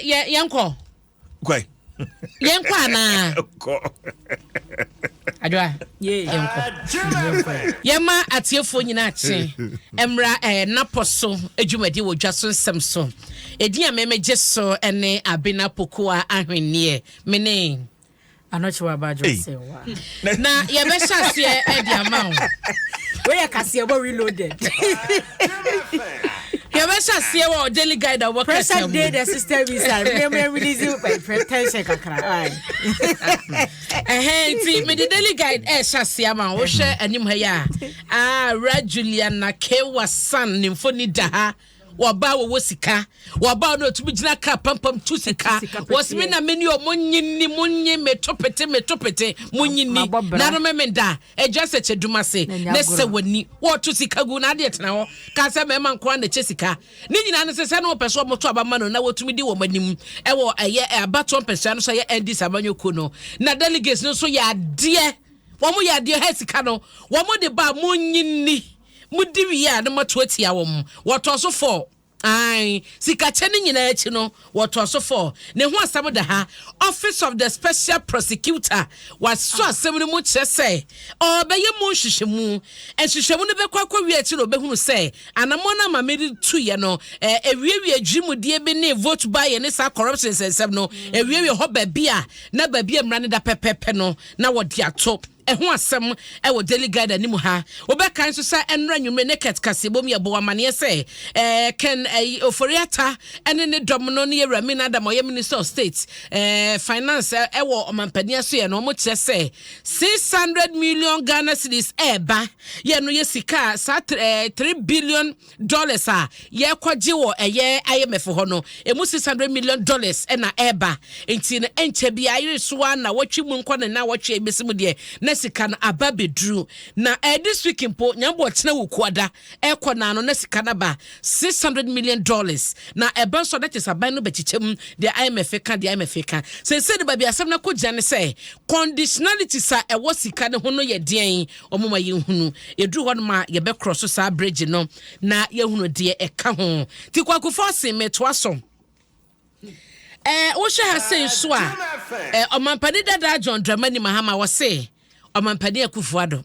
Yɛ yɛnkɔ. Kɔe. Yɛnkɔ anaa? Kɔ. Adwoa. Yɛnkɔ. Yɛma atiefoɔ nyinaa kye mmra eh, napɔ so adwumadi wɔ dwa so nsɛm so. Edin a memegye so ne Abena Pokuaa Ahwenneɛ. Mene. Anɔkye wa ba adwo sɛ wa. Na yɛbɛhyɛ aseɛ ɛde ama wo. Wei yɛ kaseɛbɔ reloaded. Yɛbɛhyɛ aseɛ wɔ Daily Guide a wɔka Pressure day the sister visa. Mmemme release tension kakra. Ɛhɛn nti mede Daily Guide ɛhyɛ aseɛ ama wo. Wohwɛ anim ha yi a, ah, Wura Juliana K. Wasan ne mfoni da ha. Wɔba a wɔwɔ sika. Wɔba a na ɔtumi gyina kaa pampam tu sika. Wɔsi me na me ni o, mo nye ni, mo nye me to pete, me to pete, mo nye ni. Na no me me da, agya sɛ kyɛ dum ase, ne sɛ wani. Wɔto sika gu na adeɛ tena hɔ. Kaa sɛ mmarima nko ara na ɛkyɛ sika. Ne nyinaa ne sɛ sɛ na wɔpɛ sɛ wɔto aba ma no na wɔtumi di wɔn anim ɛwɔ ɛyɛ abatoɔ mpɛsua no so ɛyɛ NDC amanyɔkuo no. Na delegates no nso yɛ adeɛ. Wɔn yɛ adeɛ hɛ sika no. Wɔn de ba mo nye ni. Modi wie a na moato atia wɔn. Wɔtɔɔ so fɔɔ. Ae, sikakyɛ no nyinaa akyi no, wɔtɔɔ so fɔɔ. Ne ho asɛm da ha. Office of the Special Prosecutor wasɔ asɛm no mu kyerɛ sɛ ɔrebɛyɛ mu nhwehwɛmu. Nhwehwɛmu no bɛkɔ akɔwie akyi na ɔbɛhunu sɛ anammɔn no a Maame de tuiɛ no, ɛwiewie adwirimudie bi ne vote buying ne saa corruption nsɛnsɛm no, ɛwiewie hɔ baabi a na baabi a mmara no da pɛpɛɛpɛ no na wɔde ato. Ɛho asɛm wɔ Daily Guide anim ha. Wobɛkae nso sɛ ɛnnora anwummere Naked kaseɛbɔ mu yɛbɔɔ amanneɛ sɛ eh, Ken eh, Ofori-Atta ne ne dɔm no ne Yɛwura Amin Adam a ɔyɛ Minister of State eh, Finance eh, wɔ ɔmampanin asoɛeɛ no, wɔkyerɛ sɛ 600 million Ghana cedis ɛreba. Yɛ no yɛ sika a saa eh, 3 billion dollars a yɛrekɔgye wɔ ɛyɛ IMF hɔ no, ɛmu 600 million dollars na ɛreba. Nti no, ɛnkyɛ biara ayere so ara nnawɔtwe mu nkɔ ne nnawɔtwe a ɛbɛsi mu deɛ, na sika no aba abɛduru. Na ɛɛ this week mpo, Nyame bɔ ɔkyena Wukuada ɛrekɔ naa no, na sika no aba, 600 million dollars. Na ɛba nso a, na kyerɛ sɛ aban no bɛkyekyɛ mu, deɛ IMF ka, deɛ IMF ka. Seesei no, baabi a asɛm no akɔgyina ne sɛ, conditionalities a ɛwɔ sika no ho no yɛ deɛn? Wɔma yɛhunu. Yɛduru hɔnom a, yɛbɛkrɔso saa bridge no na yɛahunu deɛ ɛka ho. Nti Kwaku Forson, metoa so. Ɛɛ, wohwɛ ha sei nso a, ɛɛ, Ɔmampanin dada John Dramani Mahama, wɔse Ɔmampanin Akufo-Addo.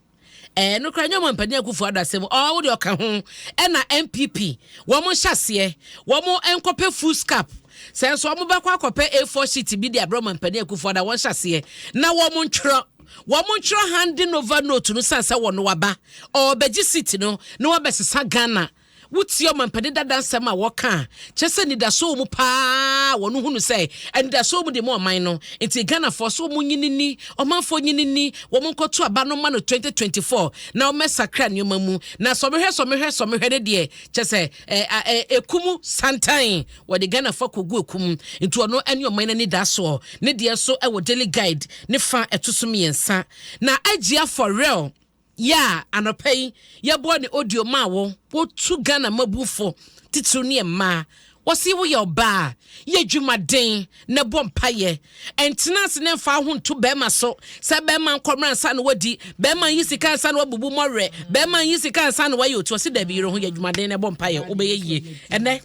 Ɛɛ, no koraa nyɛ Ɔmampanin Akufo-Addo asɛm, ɔɔ, wo deɛ ɔka ho. Ɛna NPP, wɔn nhyɛ aseɛ, wɔn nkɔpɛ foolscap. Sɛ nso wɔn bɛkɔ akɔpɛ A4 sheet bi de abrɛ Ɔmampanin Akufo-Addo a, wɔn nhyɛ aseɛ na wɔn ntwerɛ. Wɔntwerɛ handing over note no sane sɛ wɔno waba ɔɔbɛgye seat no na wabɛsesa Ghana. Wotie ɔmampanin dada nsɛm a wɔka a, kyerɛ sɛ anidasoɔ wɔ mu paa, wɔn hunu sɛ anidasoɔ wɔ mu de ma ɔman no. Nti Ghanafoɔ so wɔn nyini ni, ɔmanfoɔ nyini ni, wɔn nkɔto aba no mma no 2024 na wɔmmɛsakra nneɛma mu. Na sɔmehwɛ sɔmehwɛ sɔmehwɛ no deɛ kyerɛ sɛ ɛ ɛ ɛku mu santan. Wɔde Ghanafoɔ akɔgu ɛku mu. Nti ɔno ne ɔman no anidasoɔ. Ne deɛ nso wɔ Daily Guide ne fa ɛto so miensa. Na Agyia for real yɛ a anɔpa yi yɛbɔɔ ne audio maa wo, wotu Ghana mmabufo titiriw ne mmaa. Wɔse woyɛ ɔbaa a, yɛ adwumaden na bɔ mpaeɛ. Ntena ase na mfa wo ho nto bɛrima so sɛ bɛrima nkɔmmra ansa na wadi, bɛrima nyi sika ansa na wabubu mmɔwerɛ, bɛrima nyi sika ansa na wayɛ otu. Ɔse dabi, yere ho, yɛ adwumaden na bɔ mpaeɛ, wobɛyɛ yie. Ɛnɛ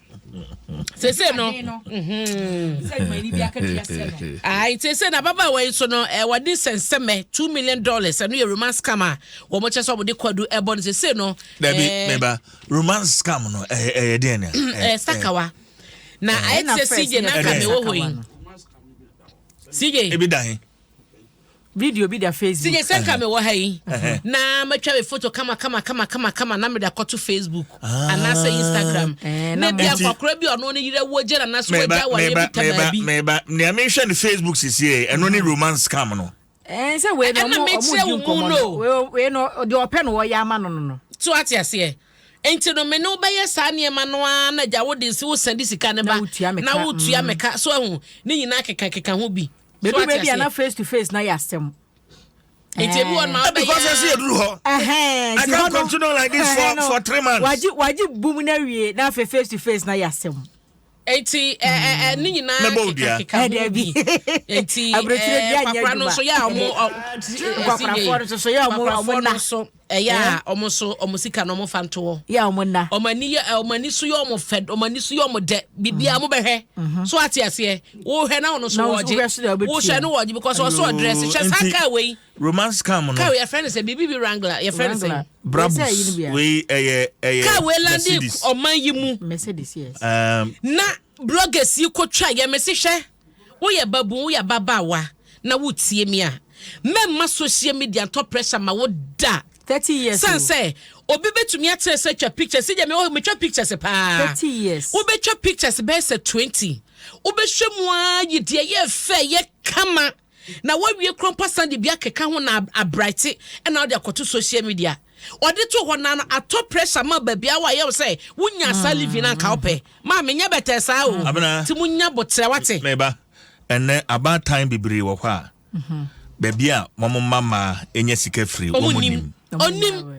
sese no ayi sese na ababaawa yi nso no ɛ wɔde sɛnsɛmɛ $2 million, ɛno yɛ romance scam a wɔn kyɛ sɛ wɔde kwadu ɛbɔ no sese no. Dabi, meba romance scam no ɛyɛ deɛ nea. Sakawa na ayɛ te sɛ CJ na nka mewɔ hɔ yi CJ. Ebi da he. Video bi da Facebook. CJ, sɛ nka mewɔ ha yi na matwa me photo kama kama kama kama kama na mede akɔto Facebook anaasɛ Instagram na bi akɔkora bi ɔno ne yerɛ wuo gye nana so wagya awareɛ bi tamaa bi. Meba nea mehwɛ no Facebook sisi ɛno ne romance scam no. Ɛn sɛ wei no ɛna ɔmo ɔmo mekyerɛ di wo mu nkɔmɔ no. no wei wei no deɛ ɔpɛ no wɔyɛ ama no no no. So ate aseɛ? Nti no me ne wo bɛyɛ saa nneɛma no ara na agya wo de nsi wo sɛnde sika no Na ba wotua me na ka. wotua me ka so ahu ne nyinaa keka keka ho bi. So Bɛduru ate baabi a aseɛ? na face to face na yɛ asɛm. Nti ebi wɔ no ma wobɛyɛ Because ɛsɛ yɛduru hɔ. Ɛhɛn, I nti can't hɔ no continue like this ɛhɛn for no for 3 months. Wagye bum na wie na afei face to face na yɛ asɛm. Nti ɛ ɛ ɛ ne nyinaa Mɛbɔ wo keka dua. keka ho Dabi. bi. Nti Aburokyire ɛ dua nyɛ kwakora no adwuma. nso yɛ a ɔmo ɔ Nkwakorafoɔ no nso so yɛ a ɔmo Nkwakorafoɔ ɔmo no na. nso. Ɛyɛ a ɔmo nso ɔmo sika no ɔmo fa nto hɔ. Yɛ a ɔmo nna. Ɔmo ani yɛ ɔmo ani so yɛ ɔmo fɛ, ɔmo ani so yɛ ɔmo dɛ. Biribiara mo bɛhwɛ. So ate aseɛ. Wohwɛ na ɔno so Na wo nso wɔgye. wohwɛ so deɛ wobɛtua. Wohwɛ no wɔgye because ɔso ɔdress. Hwɛ saa Nti- kaa wei. Romance scam no. Kaa wei yɛfrɛ no sɛ biribi bi Wrangler. Yɛfrɛ no sɛ. Wrangler. Brabus Wei sɛ ayi no bi a. Wei ɛyɛ Kaa wei lande Mercedes. ɔman yi mu. Mercedes, yes. Na bloggers yi kotwa yɛ mesi hwɛ, woyɛ babu, woyɛ ababaawa na wotie mi a, mɛmma social media ntɔ pressure ma wo da. 30 years. San o. Sɛ obi bɛtumi akyerɛ sɛ twa pictures sɛ deɛ metwa pictures paa. 30 years. Wobɛtwa pictures bɛyɛ sɛ 20, wobɛhwɛ mu a yi deɛ yɛ fɛ, yɛ kama, na woawie kurɔmpa san de bi akeka ho na abrate ɛna wode akɔto social media. Ɔde to hɔ na no atɔ pressure ma baabi a wayɛ wo sɛ wonya saa living na nka wopɛ maa menyɛ bɛtɛ saa o. Abena. Nti monya botrɛ, wate? Mɛba, ɛnɛ abaatan bebree wɔ hɔ a baabi a wɔn mma mmaa nya sika firi ɔmo wɔn nim nim. ɔnim.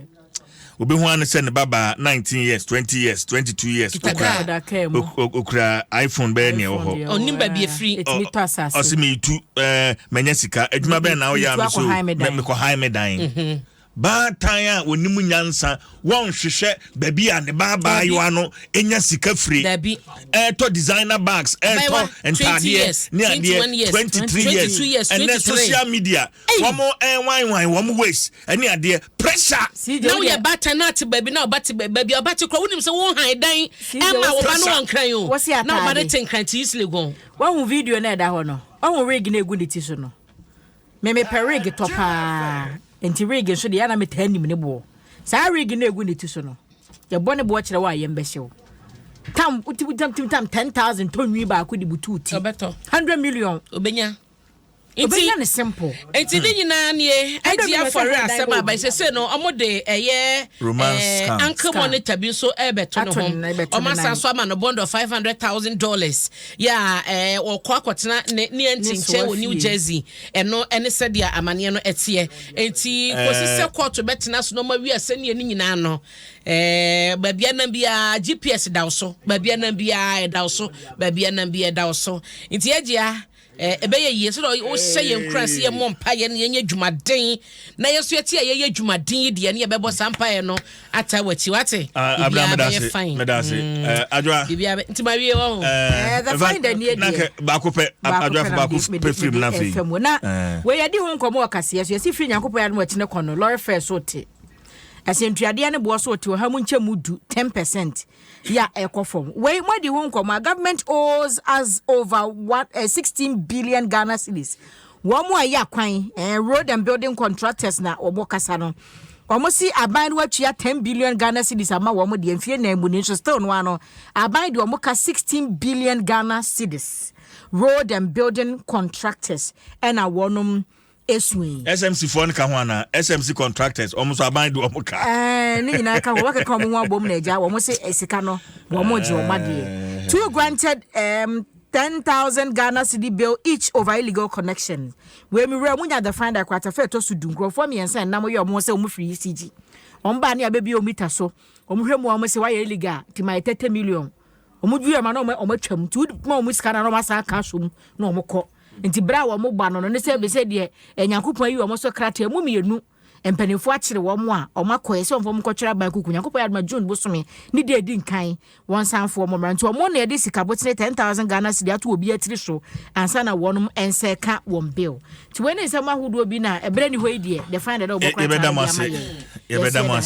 Obi ho ano sɛ ne babaa 19 years, 20 years, 22 years, Kita okura kaa. Ɔda kaa mu. okura iPhone bɛyɛ nea ɛwɔ hɔ. Ɔnim baabi efiri. Ɛtumi tɔ asase. Ɔsi mi tu mɛnyɛ sika adwuma bɛn na ɔyɛ a Metu mi so akɔ han me dan. Mekɔ han me dan. Baatan a onim nyansa wɔnhwehwɛ baabi a ne ba abaayewa no enya sika firi. Dabi. Ɛɛtɔ designer bags, ɛɛtɔ Abaayewa, 20 ntaadeɛ years, ne 21 adeɛ years, 23 years, 22 years, ɛnɛ 23. Social media wɔn ɛnwanwan wɔn waist ɛne adeɛ pressure. CJ, Na wodeɛ- woyɛ baatan na ate baabi na ɔba te baabi a ɔba te kora, wonim sɛ wo han dan CJ, ɛma wo ba no Pressure. wɔ Nkran o. Wɔsi Na ɔba no ataade. te Nkran te East Legon. Wahu video no ɛda hɔ no, wahu wig no egu ne ti so no. Memepɛ wig tɔ paa, nti wig nso deɛ ana metaa nim ne boɔ. Saa wig no egu ne ti so no, yɛbɔ ne boɔ kyerɛ wo a, yɛm bɛhyɛ wo tam tam tam tam 10,000 tɔ nwi baako de butu ti. Ɔbɛtɔ. 100 million. Obɛnya nti. Obɛnya ne simple. Nti ne nyinaa nie Ɛdɛ agye bi na afɔre sɛ asɛm dan aba sese no, ɔmo de ɛyɛ Romance scam. Ankle Scam. monitor bi nso ɛbɛto ne Ato ho. ne nan, ɛbɛto Ɔmo ne asan nan. so ama no bond of $500,000 yɛ a wɔkɔ akɔtena ne aunty Ne nkyɛn soa wɔ New fie. Jersey. Ɛno ɛne sɛdeɛ amaneɛ no ɛteɛ. Nti kɔsi sɛ court bɛtena so na ɔmo awie asɛnniɛ no nyinaa no, baabi anam biara GPS da wo so, baabi anam biara ɛda wo so, baabi anam biara ɛda wo so. Nti agyia ɛbɛyɛ yie sɛ wohyɛ yɛn kura sɛ yɛmmɔ mpayɛ no, yɛnyɛ dwumaden na yɛn nso yɛte a yɛyɛ dwumaden yi deɛ ne yɛbɛbɔ saa mpayɛ no ata w'akyi, wate? Ah, Biribiara Abraham, bɛyɛ medase. fine. Medase. Adwoa. Biribiara nti ma wie wɔ ho. The finder nie Na deɛ. kɛ baako pɛ. Baako Adwoa pɛ fo na baako pɛ firim na mede afei. ɛfɛ mu na wei yɛde ho nkɔmmɔ wɔ kaseɛ so. Yɛsi firi Nyankopɔn yɛ adom akyine kɔ no, lorry fare so te, asɛntuadeɛ ne boɔ so te 10% 10% yɛ a ɛkɔ fam. Wei moadi ho nkɔmmɔ a, government owes us over one, 16 billion Ghana cedis. Wɔn mu a ɛyɛ akwan road and building contractors na wɔn kasa no, wɔn si aban no watua 10 billion Ghana cedis ama wɔn deɛ mfie 4 mu ni, nso still no ano aban deɛ wɔn ka 16 billion Ghana cedis. Road and building contractors ɛna wɔnom esu yi. SMC foɔ no ka ho ana? SMC contractors ɔmo nso aban de ɔmo ka. Ɛɛ, ne nyinaa ka ho, wɔkeka wɔn ho abom na agya wɔn se sika no wɔn gye wɔn adeɛ. Two granted 10,000 Ghana cedi bail each over illegal connection. Wei mi wura mu nya The Finder kwatafa ɛtɔ so 10. Nkurɔfoɔ mmiɛnsa ɛnam yɛ wɔn sɛ wɔn firi ECG. Wɔn baa ne abɛbi wɔn mita so, wɔn hwɛ mu a, wɔn sɛ wayɛ illegal ti ma yɛ 30 million. Wɔn dua ma na wɔn atwam nti wodi ma wɔn sika na wɔn asan aka so mu na wɔn kɔ. Nti bere a wɔn ba no ne sɛ ebisɛ deɛ Nyankopɔn ayi wɔn so krataa mu mmienu, mpanimfoɔ akyere wɔn a wɔn akɔ yɛ sɛ wɔn fɔm kɔtwerɛ aban kuku. Nyankopɔn yɛ adoma, June bosome ne deɛ edi nkan wɔn sanfoɔ wɔn mmara nti wɔn na yɛde sika botene 10,000 Ghana cedi ato obi atiri so ansa na wɔn nsa ka wɔn bill. Nti wɔn ne nsɛm ahodoɔ bi na ɛbrɛ ni hɔ yi deɛ, The Finder dɛ wɔbɔ Yɛbɛda mo ase. Yɛbɛda mo ase.